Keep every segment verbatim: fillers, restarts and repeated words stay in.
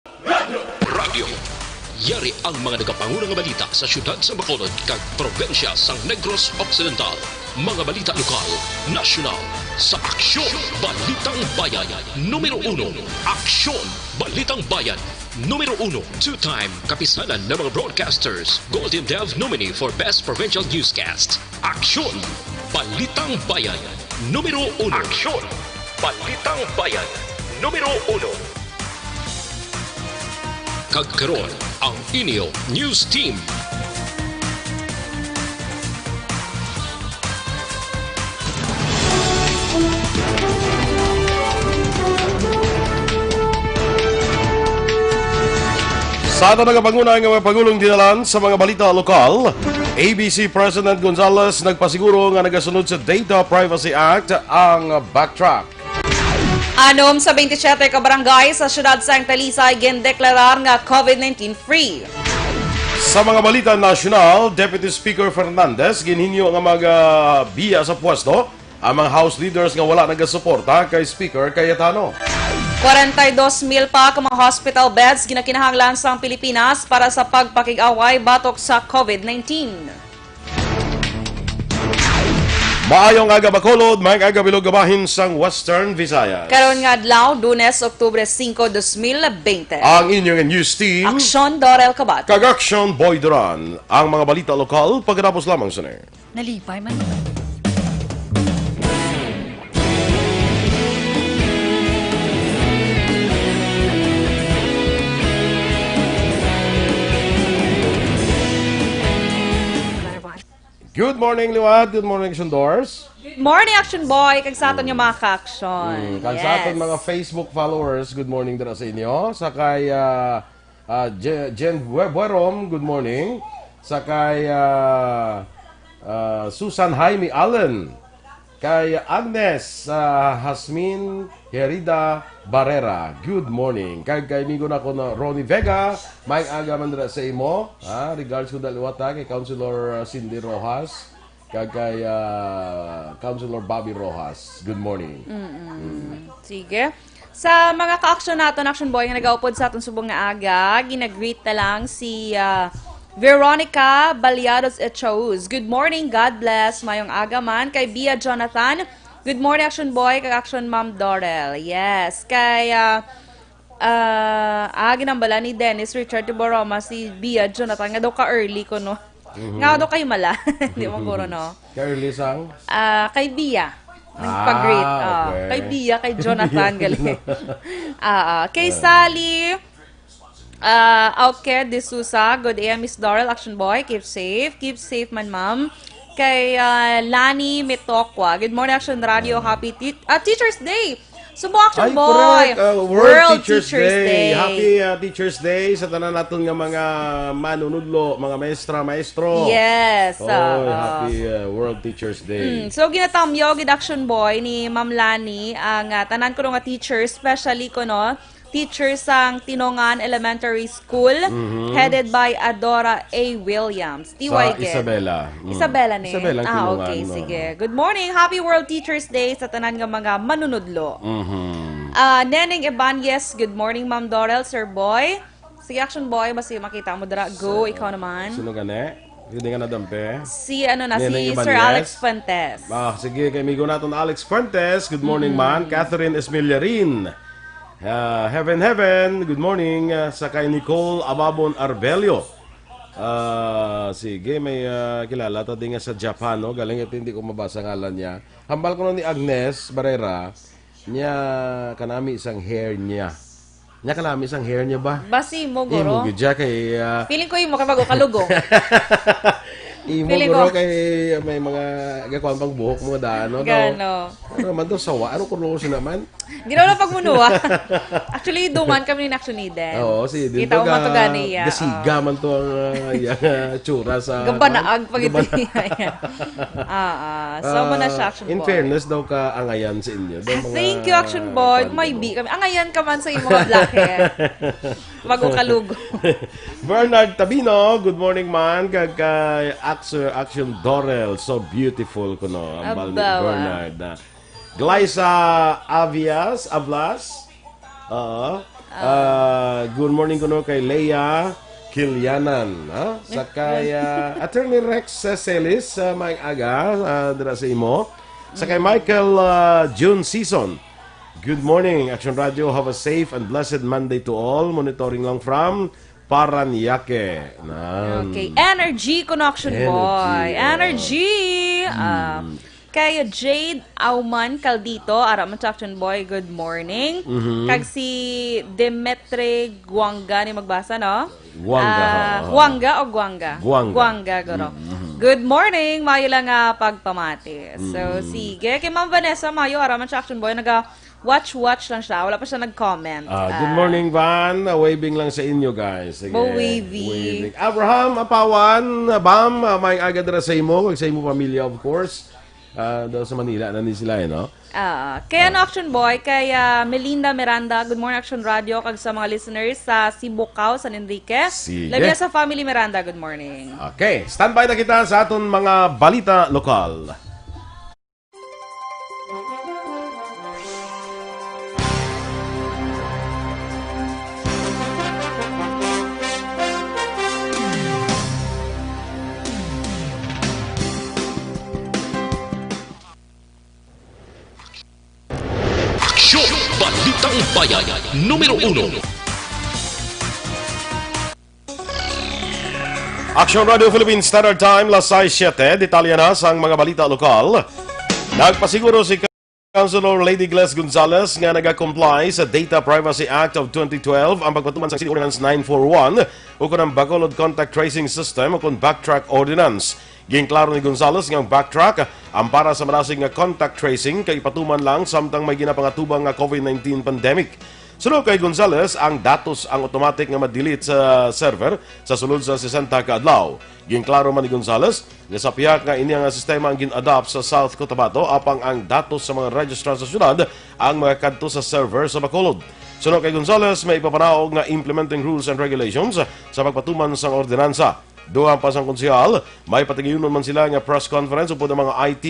Radyo. Yari ang mga nagapanguna nga balita sa siyudad sa Bacolod kag probinsya sang Negros Occidental. Mga balita lokal, nasyonal, sa Aksyon Balitang Bayan. Numero uno, Aksyon Balitang Bayan. Numero uno, two-time kapisanan ng mga broadcasters, Golden Dove nominee for Best Provincial Newscast. Aksyon Balitang Bayan. Numero uno. Aksyon Balitang Bayan. Numero uno. Kag karon, ang inyo news team. Sa aton nagapanguna nga mga pagulong dinalan sa mga balita lokal, A B C President Gonzales nagpasiguro nga nagasunod sa Data Privacy Act ang Backtrack. Anom sa twenty-siyete ka barangay sa siyudad sang Talisay gindeklarar nga COVID nineteen free. Sa mga balita nasyonal, Deputy Speaker Fernandez ginhingyo nga magabiya sa pwesto ang mga House leaders nga wala nagasuporta kay Speaker Cayetano. Kwarenta y dos mil pa ka mga hospital beds ginakinahanglan sang Pilipinas para sa pagpakig-away batok sa COVID nineteen. Maayong aga, Bacolod. Maayong aga, bilog nga bahin sang Western Visayas. Karon nga adlaw, Lunes, Oktubre singko, dos mil bente. Ang inyong news team, Aksyon Dorel Kabat. Kag Aksyon Boy Duran. Ang mga balita lokal pagkatapos lamang sini. Nalipay man. Good morning, Liwat. Good morning, Action Doors. Good morning, Action Boy. Kag sa aton nga mga ka-action. Mm, kag sa aton Yes. mga Facebook followers, good morning dira sa inyo. Sa kay, ah, ah, Je-, Jen Bue-, Buerom, good morning. Sa kay, ah, ah, Susan Jaime Allen. Kay Agnes, ah, Hasmin Herida Barrera, good morning. Kag kay amigo na ko na Ronnie Vega, may aga man dira sa imo. Ah, regards ko daliwat, ha, kay Councilor, ah, Cindy Rojas. Kag kay, ah, Councilor Bobby Rojas. Good morning. Mm-mm. Sige. Sa mga ka-action naton, Action Boy, nga nagaupod sa aton subong nga aga, ginagreet na lang si, ah, Veronica Baliados Echauz. Good morning, God bless. Mayong aga man kay Bia Jonathan. Good morning, Action Boy, kag Action Ma'am Dorel. Yes, kay, ah, ah, ah, ginambala ni Dennis Richard Tiboroma si Bia Jonathan nga daw ka-early ko, no? Mhm. Nga daw kayo mala. Di mo guro, no? Kay Early sang? Ah, kay Bia. Nagpag-greet. Ah, Ah, okay. Kay Bia, kay Jonathan, Bia, gali. Jonathan. Ah, ah. Kay Ah. Sally, ah, okay, De Souza, good A M, Miss Doral, Action Boy, keep safe. Keep safe man, ma'am. Kay, ah, Lani Mitokwa, good morning, Action Radio, happy tea-, ah, Teacher's Day. Subo, Action Ay, Boy. Correct. Uh, World World Teachers Teachers Day. Day. Happy, uh, Teachers Day sa tanan naton nga mga manunudlo, mga maestra, maestro. Yes, Oy, uh, uh, happy, uh, World Teachers Day. Mm, so, ginatamyaw gid, Action Boy, ni Ma'am Lani ang, uh, tanan ko nga teachers, especially ko, no, teachers sang Tinongan Elementary School, Mhm. headed by Adora A Williams. T Y Sa Ged. Isabela. Mm. Isabela ni? Isabela ang Ah, Tinongan, okay, no? Sige. Good morning. Happy World Teachers Day sa tanan nga mga manunudlo. Mhm. Ah, Neneng Ibanez, good morning, Ma'am Dorel, Sir Boy. Sige, Action Boy, basi makita mo dira. Go, So, ikaw naman. Sino gani? Hindi nga nadampi. Si, ano na, Neneng si Sir Ibanez? Alex Fuentes. Ah, sige, kay amigo naton Alex Fuentes. Good morning, Mm. man. Catherine Esmiliarin. Ah, heaven, heaven. Good morning, ah, sa kay Nicole Ababon Arbelio. Ah, sige, may, ah, kilala ta din nga sa Japan, no? Galing ito, hindi ko mabasa ngalan niya. Hambal ko na ni Agnes Barrera, niya kanami sang hair niya. Niya kanami sang hair niya ba? Basi mo, Imo guro. Gid siya kay, ah, Feeling ko imo kay bago kalugo. Imo, Feeling guro, ko. Kay may mga gakuan pang buhok mo daan, no? Gano. Ano naman to, sawa? Ano ko naman? Di na wala pagmunuwa. Actually, dungan kami ni Action Eden. Oo, si Eden Kita to mo man to ka gani, ah, gasiga ah. man to ang, ah, iyang, ah, tsura sa Gabanaag kuwan. pag ito Gabana- niya. Ah, ah. So, mo na siya, Ah, Action in Boy. fairness daw ka angayan sa inyo. Daw Ah, mga thank you, Action Boy. kuwan May daw. bi kami. Angayan ka man sa iyong mga black hair. Bago kalugo. Bernard Tabino, good morning, man. Kag kay Ax-, Action Dorel, so beautiful kuno. Ang bal ni Abawa. Bernard, ah. Glyza Avias, Ablas. Oo. Ah, good morning kuno kay Leia Kilianan, ha? Sa kay, ah, Attorney Rex, ah, Celis, ah, maayong aga, ah, dira sa imo. Sa kay Michael, ah, June Season. Good morning, Action Radio. Have a safe and blessed Monday to all. Monitoring lang from Paranaque. Nan. Okay. Energy kuno, Action Energy, Boy. oh. Energy! Ah, Mm. kay Jade Auman Caldito, ara man, Action Boy, good morning. Mhm. Kag si Demetre Guanga ni magbasa, no? Guanga, Ah, ho, ho. Guanga o Guanga? Guanga. Guanga, guro. Mm, mhm. Good morning, maayo lang nga pagpamati. So, Mm. sige. Kay Ma'am Vanessa Mayo, ara man, Action Boy, naga watch, watch lang siya. Wala pa siya nag-comment. Ah, good Ah. morning, Van. Ah, waving lang sa inyo, guys. Sige. Bo waving. Waving. Abraham Apawan, ah, Bam, ah, maayong aga dira sa imo, kag sa imo pamilya, of course. Ah, daw sa Manila na ni sila, eh, no? Ah, kay ano, Ah. Action Boy, kay, ah, Melinda Miranda, good morning, Action Radio, kag sa mga listeners sa Sibukao, San Enrique. Sige. Labi na sa family Miranda, good morning. Okay, standby na kita sa aton mga balita lokal. Aksyon! Balitang Bayan, numero uno. Action Radio Philippine Standard Time, las sais siete. Detalye na sang mga balita lokal. Nagpasiguro si Councilor Lady Gles Gonzalez nga naga-comply sa Data Privacy Act of twenty twelve ang pagpatuman sa City Ordinance nine four one ukon ang Bacolod Contact Tracing System ukon Backtrack Ordinance. Ginklaro ni Gonzalez nga ang Backtrack ang para sa madasig nga contact tracing kay ipatuman lang samtang may ginapangatubang nga COVID nineteen pandemic. Suno kay Gonzalez, ang datos ang automatic nga ma-delete sa server sa sulod sa sesenta ka adlaw. Ginklaro man ni Gonzalez nga sa pihak nga ini nga sistema ang gin-adopt sa South Cotabato, apang ang datos sa mga registrar sa syudad ang makakadto sa server sa Bacolod. Suno kay Gonzalez, may ipapanaog nga implementing rules and regulations sa pagpatuman sang ordinansa. Dugang pa sang konsehal, may patigayunon man sila nga press conference upod ang mga I T,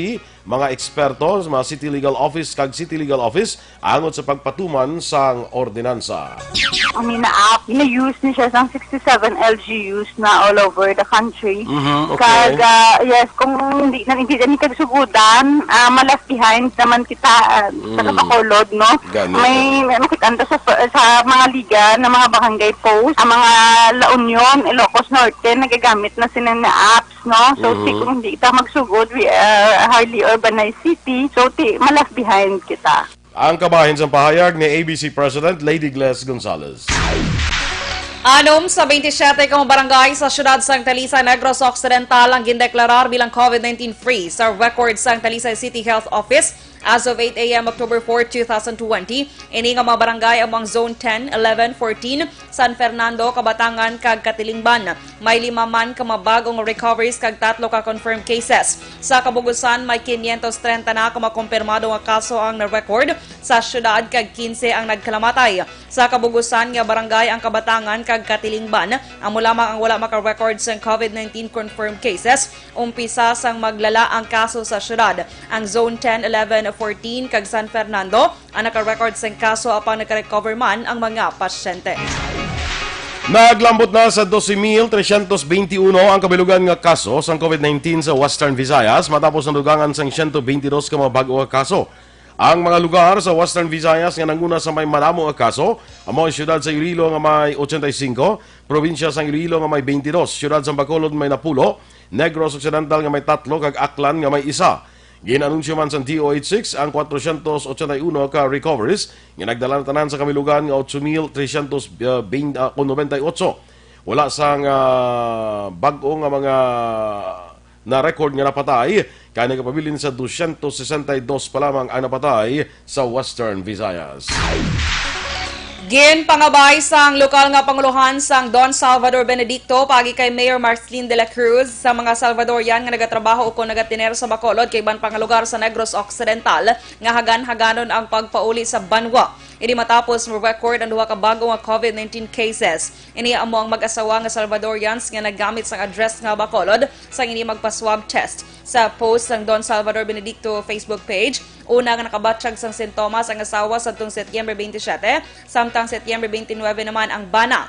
mga eksperto sa mga City Legal Office kag City Legal Office angot sa pagpatuman sang ordinansa. Ang ina-app, ina-use ni siya sang sixty-seven L G Us na all over the country. Mhm, okay. Kag, ah, yes, kung hindi na, hindi na ni kagsugudan, ah, ma-left behind naman kita, ah, sa Mm. Bacolod, no? Gani. May, may makita nito sa, sa mga liga na mga barangay post, ang mga La Union, Ilocos Norte, nagagamit na sila na apps, no? So, Mhm. ti, kung hindi kita magsugod, we are a highly urbanized city. So, ti, ma-left behind kita. Ang kabahin sang pahayag ni A B C President Lady Gles Gonzalez. Anom sa twenty-seven ka mga barangay sa siyudad sang Talisay, Negros Occidental ang gindeklarar bilang COVID nineteen free sa record sang Talisay City Health Office as of eight a m October four, two thousand twenty. Ini nga mga barangay amo ang Zone ten, eleven, fourteen, San Fernando, Kabatangan, kag Katilingban. May lima man ka mga bag-ong recoveries kag tatlo ka confirmed cases. Sa kabugusan, may quinientos treinta na ka mga kumpirmado nga kaso ang na-record sa siyudad kag quince ang nagkalamatay. Sa kabugusan nga barangay ang Kabatangan kag Katilingban, amo lamang ang wala maka-record sang COVID nineteen confirmed cases. Umpisa sang maglala ang kaso sa siyudad, ang Zone ten, eleven, fourteen, kag San Fernando ang naka-record sang kaso, apang naka-recover man ang mga pasyente. Naglambot na sa doce mil trescientos veintiuno ang kabilugan nga kaso sang COVID nineteen sa Western Visayas, matapos nadugangan sang siyento beintidos ka mga bag-o nga kaso. Ang mga lugar sa Western Visayas nga nanguna sa may madamo nga kaso amo ang siyudad sa Iloilo nga may ochenta y cinco, probinsya sang Iloilo nga may beintidos, siyudad sang Bacolod may napulo, Negros Occidental nga may tatlo, kag Aklan nga may isa. Gin-anunsyo man sang D O H six ang cuatrocientos ochenta y uno ka recoveries nga nagdala na tanan sa kabilugan nga ocho mil trescientos, ah, bein-, ah, noventa y ocho. Wala sang, ah, bag-o nga mga na-record nga napatay, kay nagapabilin sa dosyentos sesenta y dos pa lamang ang napatay sa Western Visayas. Ginpangabay sang lokal nga pangulohan sang Don Salvador Benedicto paagi kay Mayor Marceline de la Cruz sa mga Salvadorian nga nagatrabaho ukon nagatiner sa Bacolod kag iban pa nga lugar sa Negros Occidental nga hagan-haganon ang pagpauli sa banwa. Ini matapos mo-record ang duha ka bago nga COVID nineteen cases. Ini amo ang mag-asawa nga Salvadorians nga naggamit sang address nga Bacolod sang ini magpa-swab test. Sa post sang Don Salvador Benedicto Facebook page, una nga nakabatyag sang sintomas ang asawa sadtong Setyembre twenty-seven, samtang Setyembre twenty-nine naman ang bana.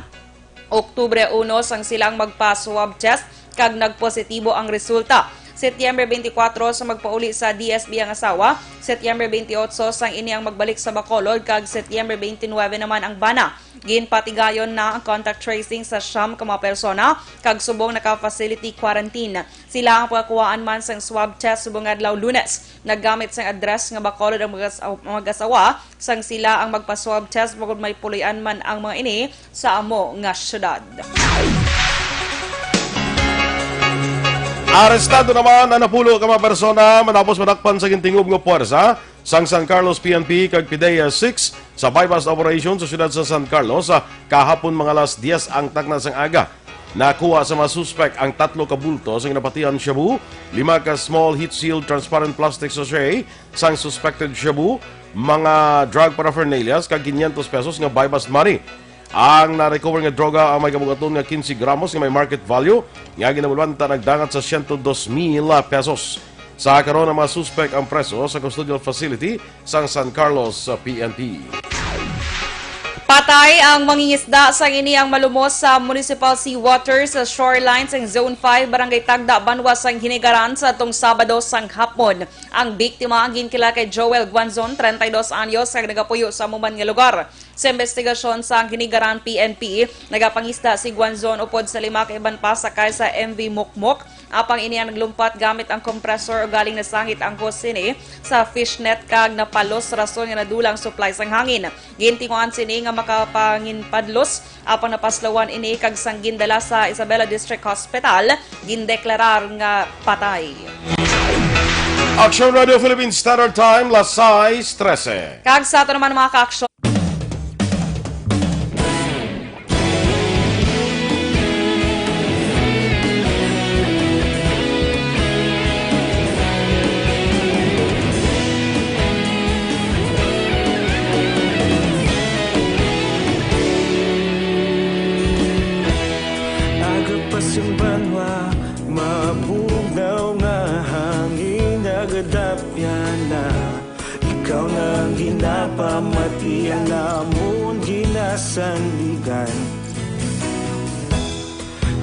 Oktubre uno sang sila ang magpa-swab test kag nagpositibo ang resulta. Setyembre twenty-four sa magpauli sa D S B ang asawa, Setyembre twenty-eight sang ini ang magbalik sa Bacolod, kag Setyembre twenty-nine naman ang bana. Ginpatigayon na ang contact tracing sa siyam ka mga persona kag subong naka-facility quarantine. Sila ang pagakuhaan man sang swab test subong adlaw Lunes. Naggamit sang address nga Bacolod ang mag-as-, ang mag-asawa, sang sila ang magpa-swab test bangod may puloy-an man ang mga ini sa amo nga syudad. Arestado naman ang napulo ka mga persona matapos madakpan sa gintingob nga puwersa sang San Carlos P N P kag PDEA six sa buy-bust operation sa siyudad sa San Carlos, ah, kahapon mga alas diyes ang takna sang aga. Nakuha sa mga suspek ang tatlo ka bulto sang napatian shabu, lima ka small heat-sealed transparent plastic sachet sang suspected shabu, mga drug paraphernalias, kag quinientos pesos nga buy-bust money. Ang na-recover nga droga ang may kabugaton nga quince gramos nga may market value nga ginabaluan ta nagdangat sa siyento dos mil pesos. Sa karon, ang mga suspek ang preso sa custodial facility sang San Carlos sa P N P. Patay ang mangingisda sang ini ang malumos sa municipal seawater sa shoreline sang Zone five, Barangay Tagda, banwa sang Hinigaran, sa atong Sabado sang hapon. Ang biktima ang ginkilala kay Joel Guanzon, treinta y dos anyos, kag nagapuyo sa amo man nga lugar. Sa investigasyon sang Hinigaran P N P, nagapangisda si Guanzon upod sa lima ka iban pa sakay sa M V Mukmok. Apang ini ang naglumpat gamit ang compressor, ugaling nasangit ang hose sini sa fishnet kag napalos, rason nga nadula ang supply sang hangin. Gintinguhan sini nga makapanginpadlos, apang napaslawan ini kag sang gindala sa Isabela District Hospital, gindeklarar nga patay. Action Radio Philippine Standard Time, las sais trese. Kag sa ato naman, mga ka-aksyon, Aga pa sing banwa, mabugnaw nga hangin nagadapyan na. Ikaw na ang ginapamatian namon ginasandigan.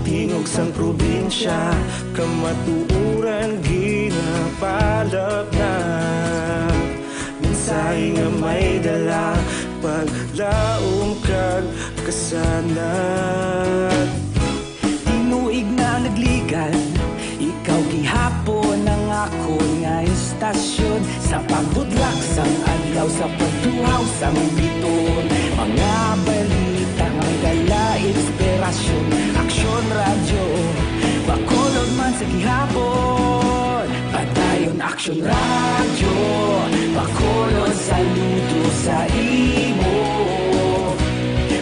Tingog sang probinsya, kamatuoran ginapalapnap. Mensahe nga may dala, paglaom kag kasanag. Tinuig na nagligan, ikaw gihapon ang akon nga istasyon. Sa pagbudlak sang adlaw, sa pagtuhaw sang bituon, mga balita nga may dala inspirasyon. Aksyon Radyo, Bacolod man sa gihapon. Padayon Aksyon Radyo, Bacolod, saludo sa imo.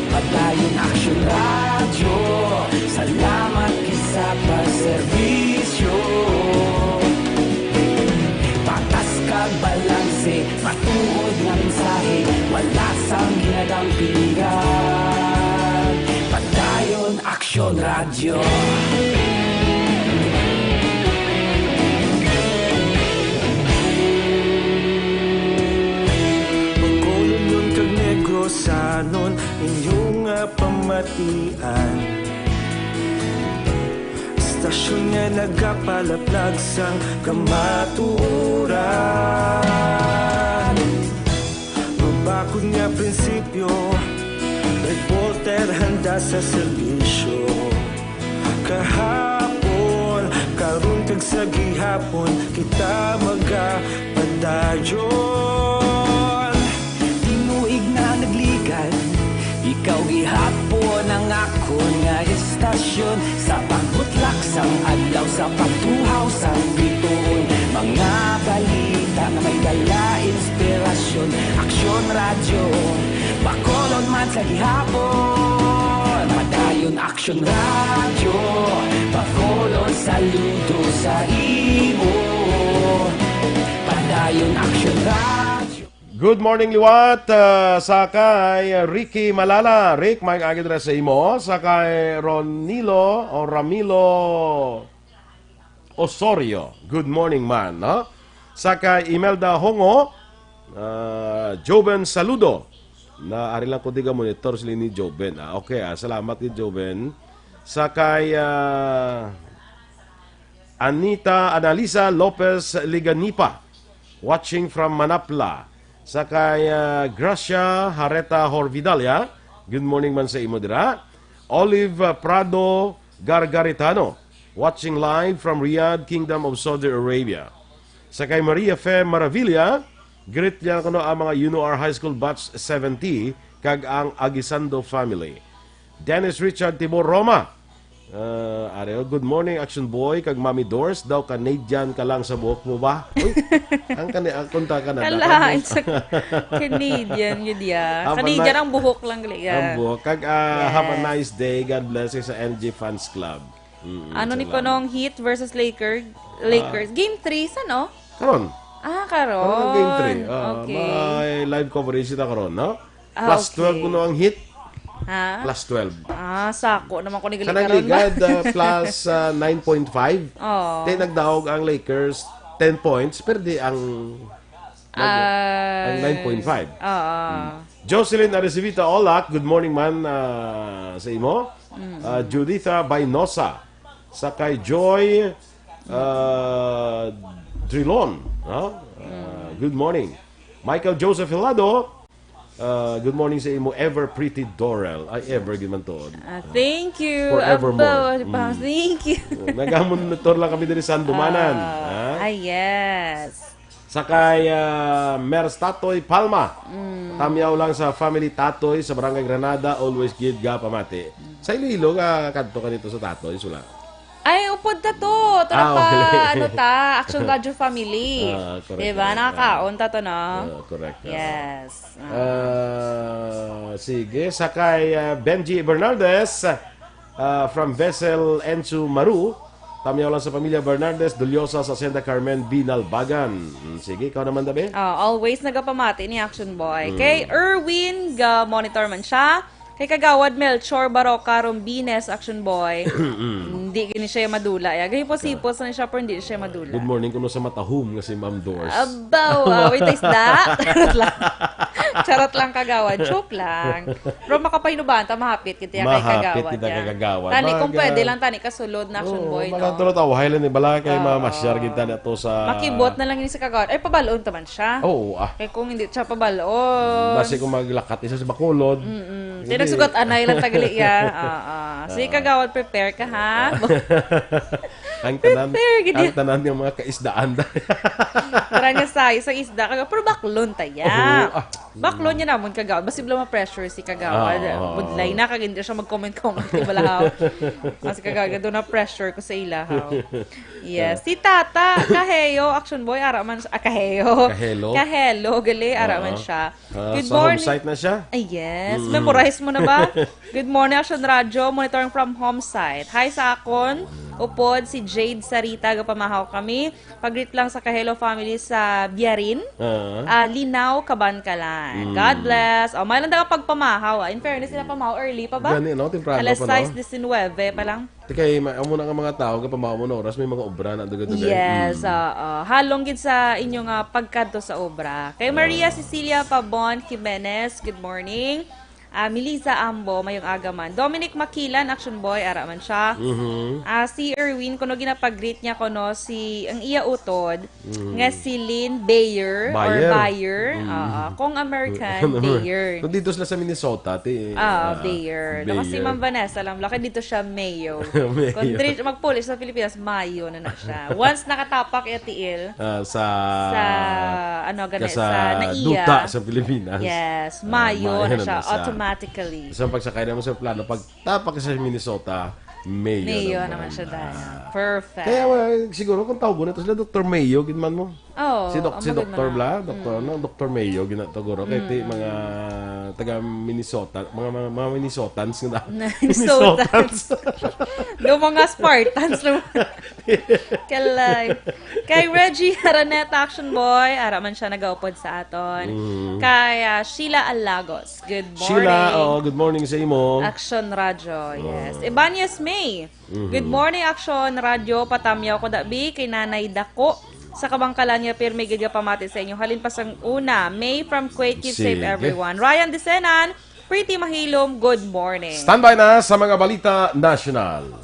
Padayon Aksyon Radyo, salamat gid sa pagserbisyo. Patas kag balanse, matuod nga mensahe, wala sang ginadampingan. Padayon Aksyon Radyo. Bacolodnon kag Negrosanon, inyo nga pamatian. Istasyon nga nagapalaplag sang kamatuoran. Mabakod nga prinsipyo, reporter handa sa serbisyo. Kahapon, karon kag sa gihapon, kita magapadayon. Tinuig na nagligan, ikaw gihapon ang akon nga istasyon. Sa pagbutlak sang adlaw, sa pagtuhaw sang bituon, mga balita nga may dala inspirasyon. Aksyon Radyo, Bacolod man sa gihapon. Padayon Aksyon Radyo, Bacolod, saludo sa imo. Padayon Aksyon Radyo. Good morning, liwat. Ah, sa kay Ricky Malala. Rick, may agad sa imo. Sa kay Ronilo o Ramilo Osorio. Good morning, man. No? Sa kay Imelda Hongo. Ah, Joven, saludo. Na ari lang ko di ka monitor sila ni Joven. Ah, okay, ah, salamat ni Joven. Sa kay ah, Anita Analisa Lopez Liganipa, watching from Manapla. Sa kay ah, Gracia Hareta Horvidalia, good morning man sa imo dira. Olive ah, Prado Gargaritano, watching live from Riyadh, Kingdom of Saudi Arabia. Sa kay Maria Fe Maravilla, greet niya kuno ang mga U N O R High School Batch seventy kag ang Aguisando family. Dennis Richard Tibor Roma. Ah, Ariel, good morning, Action Boy, kag Mami Dors. Daw Canadian ka lang sa buhok mo ba? Uy, ang kani, ang kunta ka na. Kalain sa Canadian, yun ya. Have a Canadian ni-, ang buhok lang, gali, ang ya. Buhok. Kag, ah, have a Yes. nice day. God bless you sa N G Fans Club. Mm, Ano ni salamat. Konong, Heat versus Laker? Lakers. Ah. Game three, sa no? Karon. Ah, karon. Karon ang game three. Ah, Okay. may live coverage kita karon, no? Ah, Plus twelve okay. kuno ang Heat. Ha? Plus twelve. Ah, sako naman ko ni Sa gali karon ba? nagligad, ah, plus, ah, nine point five. Oh. Kay nagdaog ang Lakers, ten points, pero di ang, Ah, ang nine point five. Oo. Mm. Jocelyn Arrecivita Olak, good morning man, ah, sa imo. Mm. Ah, Juditha Bainosa, sa kay Joy, ah, Drilon, ha? Ah, Mm. good morning. Michael Joseph Hilado, ah, good morning sa imo, ever pretty Dorel. Ay, ever gid man to. Ah, thank you. Forevermore. Aba, Mm. thank you. Nagamonitor lang kami diri sa Handumanan, Ah, ha? ah, yes. Sa kay, ah, Mers Tatoy Palma. Mm. Tamyaw lang sa family Tatoy sa Barangay Granada, always gid ga pamati. Sa Iloilo, ga kadto ka dito sa Tatoy, sula? Ay, upod ta to. Tara Ah, pa, okay. ano ta, Action Radio Family. Ah, correct, Diba? correct. Nakakaon ta to, no? Ah, correct, ah. Yes. Ah. Ah, sige, sa kay, ah, Benji Bernaldez, ah, from Vessel Ensu Maru, tamyaw lang sa pamilya Bernaldez, Dulyosa sa Hacienda Carmen, Binalbagan. Mm, sige, ikaw naman, Dabe? Ah, always nagapamati ni Action Boy. Mm. Kay Erwin, ga monitor man siya. Kay Kagawad Melchor Baroca Rombines, Action Boy. Hindi gini siya madula. Ya, gahipos-hipos na siya, pero hindi siya madula. Good morning kuno sa matahom nga si Ma'am Dors. Abaw, ah, wait, isda. Charot lang. Charot lang, Kagawad. Joke lang. Pero makapahinubaan ta, mahapit kita kay Mahapit Kagawad kita ya. kay Kagawad. Tani, kung Baga- pwede lang, tani, kasulod na Action Oo, Boy, baga no? turo ta, wahay lang ni bala kay Oo. mamasyar kita na to sa Makibot na lang yun sa Kagawad. Ay, pabaloon ta man siya. Oo, ah. Kay kung hindi siya pabaloon. Basi kung maglakat isa sa Bacolod. Mm-mm. Hindi. Tinagsugat anay lang tagali ya. Ah, ah. Si Ah. Kagawad, prepare ka, ha? Ang tanan, Prepare, gid ang yan. tanan nga mga kaisdaan. Para niya sa isang isda, kaga, pero baklon ta ya. Oo, ah. Baklon niya namon, Kagawad. Basi bala ma-pressure si Kagawad. Ah, oo. Budlay na, kag hindi siya mag-comment-comment, di bala, haw. Kasi, Kagawad, doon na pressure ko sa ila, haw. Yes. Si Tata Kaheo, Action Boy, ara man siya. Ah, Kaheo. Kahelo? Kahelo, gali, ara man Oo. siya. Ah, Good sa home morning. site na siya? Ay, yes. Mm. Memorize mo na ba? Good morning, Action Radio. Monitoring from home site. Hi sa akon. Upod si Jade Sarita, gapamahaw kami. Pag-greet lang sa Kahelo family sa Biarin. Ah. Ah, Linaw, Kabankalan. Mm. God bless. Oh, may lang daw pagpamahaw, ah. In fairness, sila pamahaw early pa ba? Gani, no? Temprano Alas pa, no? sais disinwebe pa lang. Ti kay ma-, amo na nga mga tao, kapamahaw mo na oras, may mga obra na dugay-dugay. Yes, Mm. oo. Halong gid sa inyo nga pagkadto sa obra. Kay Maria Ah. Cecilia Pabon Jimenez, good morning. Ah, Melissa Ambo, mayong aga man. Dominic Makilan, Action Boy, ara man siya. Mhm. Ah, si Erwin, kuno ginapag-greet niya kuno si, ang iya utod, Mm. nga si Lynn Bayer or Bayer. Bayer. Mm. Oo, kung American, Ano, Bayer. Kung dito sila sa Minnesota, ti, Ah, ah, Bayer. Daw kasi Bayer. Ma'am Vanessa lang, laki dito siya, Mayo. Mayo. Kung diri siya magpulis sa Pilipinas, Mayo na na siya. Once nakatapak iya tiil Ah, sa sa, ano, gani, ka sa sa naiya. duta sa Pilipinas. Yes, Ah, Mayo Mayo na na siya, na siya. automatically. Sa pagsakay naman sa plano, pag tapak sa Minnesota, Mayo Mayo naman. naman siya, Dana. Ah. Perfect. Kaya, well, siguro kung tawgon na to sila, Doktor Mayo, gid man mo. Oo, Si Doc-, ang si maganda Doktor na. Bla, Doktor, Mm. ano, Doktor Mayo, ginatawag ko, kay ti Mm. mga taga Minnesota, mga, mga, mga Minnesotans nga na-, Minnesotans. Minnesotans. Lo mga Spartans, lo. Kalay. Kay Reggie Araneta, Action Boy, ara man siya nagaupod sa aton. Mm. Kay, ah, Sheila Alagos, good morning. Sheila, oh, good morning sa imo. Action Radio, yes. Mm. Ibanez May, mm-hmm. Good morning, Action Radio. Patamyaw ko, dabi, kay Nanay Dako. Sa kabangkalan niya, pirmi gid nga pamati sa inyo. Halin pa sang una, May from Kuwait, keep safe, sige, everyone. Ryan Disenan, Pretty Mahilom, good morning. Standby na sa mga balita nasyonal.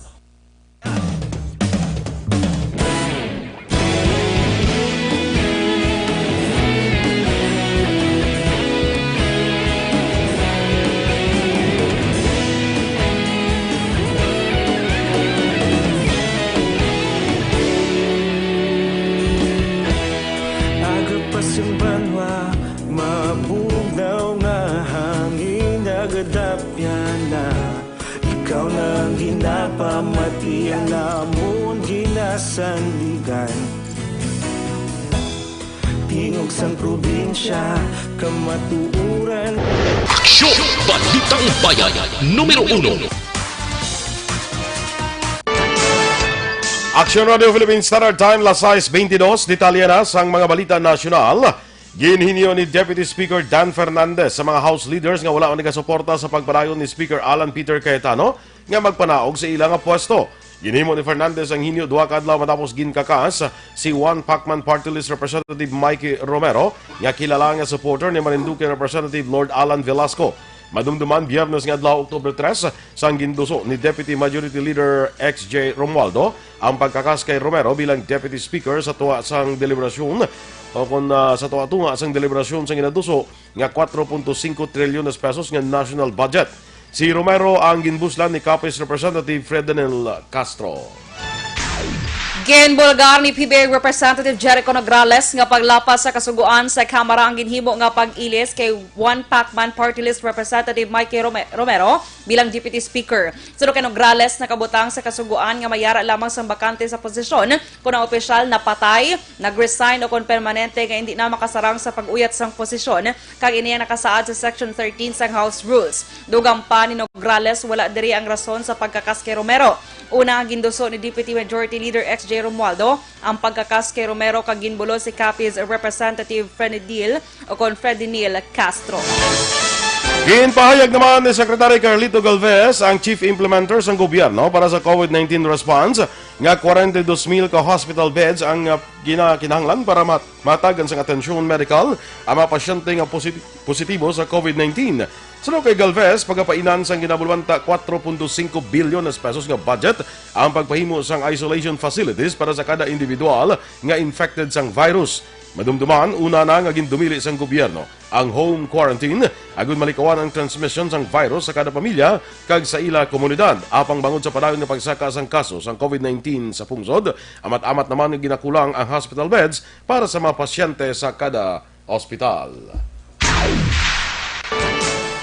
Aga pa sing banwa, mabugnaw nga hangin, nagadapyan na. Ikaw na ang ginapamati, ang amon ginasandigan. Tingog sang probinsya, kamatuoran. Aksyon! Balitang Bayan, numero uno. Aksyon Radio Philippine Standard Time, las sais beintidos. Detalye na sang mga balita nasyonal. Ginhinyo ni Deputy Speaker Dan Fernandez sa mga House leaders nga wala man nagasuporta sa pagpadayon ni Speaker Alan Peter Cayetano nga magpanaog sa ila nga pwesto. Ginhimo ni Fernandez ang hinyo duha ka adlaw matapos ginkakas si One Pacman Party List Representative Mikey Romero, nga kilala nga supporter ni Marinduque Representative Lord Alan Velasco. Madumduman, Biyernes nga adlaw, October tres, sang ginduso ni Deputy Majority Leader X J Romualdo ang pagkakas kay Romero bilang Deputy Speaker sa tuwa sang deliberasyon o kon, ah, sa tuwa-tunga sang deliberasyon sang ginaduso nga kuwatro punto singko trilyones pesos nga national budget. Si Romero ang ginbuslan ni Capiz Representative Fredenil Castro. Ginbulgar ni P B A Representative Jericho Nograles nga paglapas sa kasugoan sa Kamara ang ginhimo nga pag-ilis kay One Pacman Party List Representative Mikey Rome-, Romero bilang Deputy Speaker. Suno kay Nograles, nakabutang sa kasugoan nga mayara lamang sang bakante sa posisyon kon ang opisyal napatay, nag-resign o kon permanente nga indi na makasarang sa pag-uyat sang posisyon, kag ini ang nakasaad sa Section thirteen sang House Rules. Dugang pa ni Nograles, wala diri ang rason sa pagkakas kay Romero. Una, ang ginduso ni Deputy Majority Leader X J Romualdo ang pagkakas kay Romero kag ginbulos si Capiz Representative Fredinil o kon Fredinil Castro. Ginpahayag naman ni Secretary Carlito Galvez, ang chief implementer sang gobyerno para sa COVID nineteen response, nga kwarenta y dos mil ka hospital beds ang, ah, ginakinahanglan para mat-, matagan sang atensyon medikal ang mga pasyente nga posit-, positibo sa COVID nineteen. Suno kay Galvez, pagapainan sang ginabulwanta kuwatro punto singko bilyones pesos nga budget ang pagpahimo sang isolation facilities para sa kada individual nga infected sang virus. Madumduman, una na nga gindumili sang gobyerno ang home quarantine, agud malikawan ang transmisyon sang virus sa kada pamilya kag sa ila komunidad. Apang bangod sa padayon nga pagsaka sang kaso sang COVID nineteen sa pungsod, amat-amat naman nga ginakulang ang hospital beds para sa mga pasyente sa kada ospital.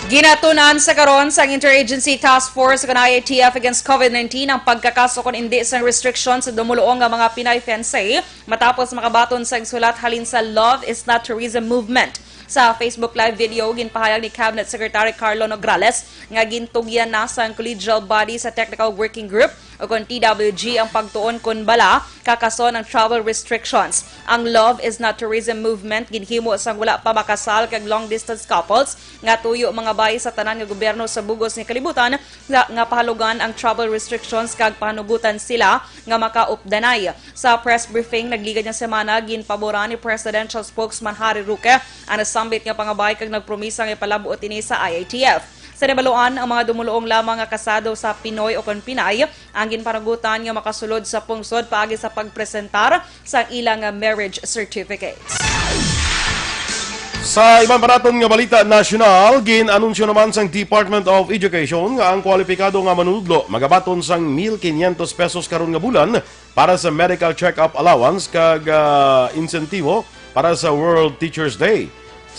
Ginatun-an sa karon sang Interagency Task Force o kon I A T F against COVID nineteen ang pagkakas o kon indi sang restriction sa dumuluong nga mga Pinay Fiancé matapos makabaton sang sulat halin sa Love is Not Tourism Movement. Sa Facebook Live video, ginpahayag ni Cabinet Secretary Carlo Nograles nga gintugyan na sang collegial body sa Technical Working Group o kon T W G ang pagtuon kon bala kakason ang travel restrictions. Ang Love is Not Tourism Movement ginhimo sang wala pa makasal kag long distance couples nga tuyo mangabay sa tanan nga gobyerno sa bug-os nga kalibutan nga, nga pahalugan ang travel restrictions kag pahanugutan sila nga makaupdanay. Sa press briefing nagligad nga semana, ginpaboran ni Presidential Spokesman Harry Roque ang nasambit nga pangabay kag nagpromisa nga ipalab-ot ini sa I A T F. Sa nabaluan, ang mga dumuluong lamang nga kasado sa Pinoy o kon Pinay ang ginpanagutan nga makasulod sa pungsod paagi sa pagpresentar sang ila nga marriage certificates. Sa iban pa naton nga balita nasyonal, gin-anunsyo naman sang Department of Education nga ang kwalipikado nga manunudlo magabaton sang mil quinientos pesos karon nga bulan para sa medical check-up allowance kag, ah, insentibo para sa World Teachers Day.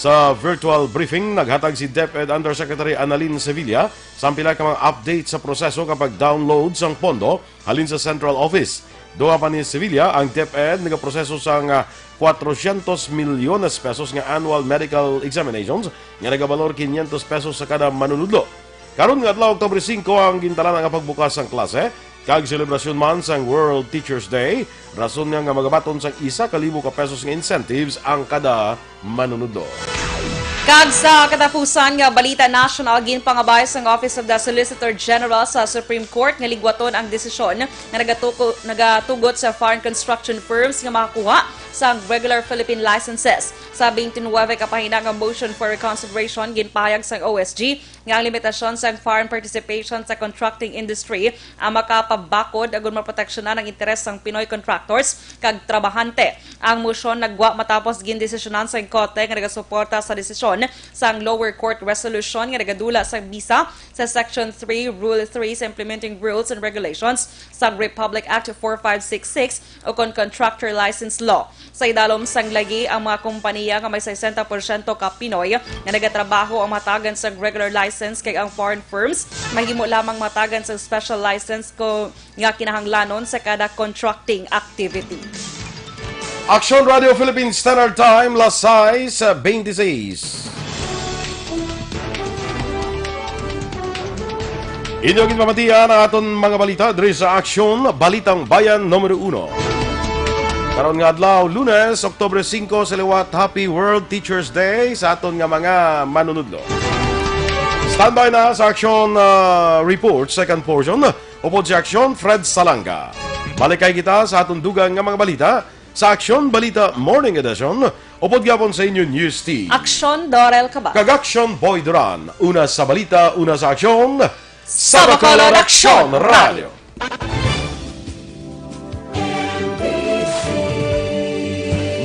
Sa virtual briefing, naghatag si DepEd Undersecretary Annalyn Sevilla sang pila ka mga update sa proseso kag pag-download sang pondo halin sa central office. Dugang pa ni Sevilla, ang DepEd nagaproseso sang, ah, cuatrocientos milyones pesos nga annual medical examinations nga nagabalor quinientos pesos sa kada manunudlo. Karon nga adlaw, Oktubre singko, ang gintalana nga pagbukas sang klase Kag selebrasyon man sang World Teachers Day, rason nga, nga magabaton sang isa ka libo ka pesos nga incentives ang kada manunudlo. Kag sa katapusan nga balita national, ginpangabay sang Office of the Solicitor General sa Supreme Court nga ligwaton ang desisyon nga nagatuko-, nagatugot sa foreign construction firms nga makakuha sang regular Philippine licenses. Sa twenty-nine ka pahina nga motion for reconsideration, ginpahayag sang O S G nga ang limitasyon sang foreign participation sa contracting industry ang makapabakod agud maproteksyonan ang interes sang Pinoy contractors kag trabahante. Ang motion nagwa matapos gindesisyonan sang korte nga nagasuporta sa desisyon sang lower court resolution nga nagadula sa bisa sa Section three, Rule three sa Implementing Rules and Regulations sa Republic Act four five six six o kon Contractor License Law. Sa idalom sang lagi, ang mga kompaniya nga may sesenta porsyento ka Pinoy nga nagatrabaho ang matagan sang regular license, kag ang foreign firms mahimo lamang matagan sang special license ko nga kinahanglanon sa kada contracting activity. Aksyon Radio Philippines Standard Time, las sais beintiseis. Inyo ginpamatian ang aton mga balita diri sa Aksyon, Balitang Bayan numero uno. Karon nga adlaw, Lunes, Oktubre singko, sa liwat, Happy World Teachers Day sa aton nga mga manunudlo. Standby na sa Aksyon, ah, Report, second portion, upod si Aksyon, Fred Salanga. Balikay kita sa aton dugang nga mga balita sa Aksyon Balita Morning Edition, upod gihapon sa inyo News Team. Aksyon, Dorel Cabal. Kag Aksyon, Boy Duran. Una sa balita, una sa aksyon, sa Bacolod Aksyon Radio.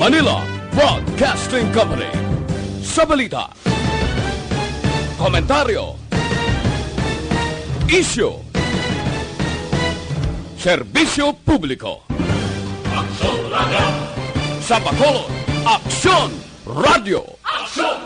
Manila Broadcasting Company. Sa balita, komentaryo, isyu, serbisyo publiko. Aksyon Radio. Sa Bacolod, Aksyon Radio. Aksyon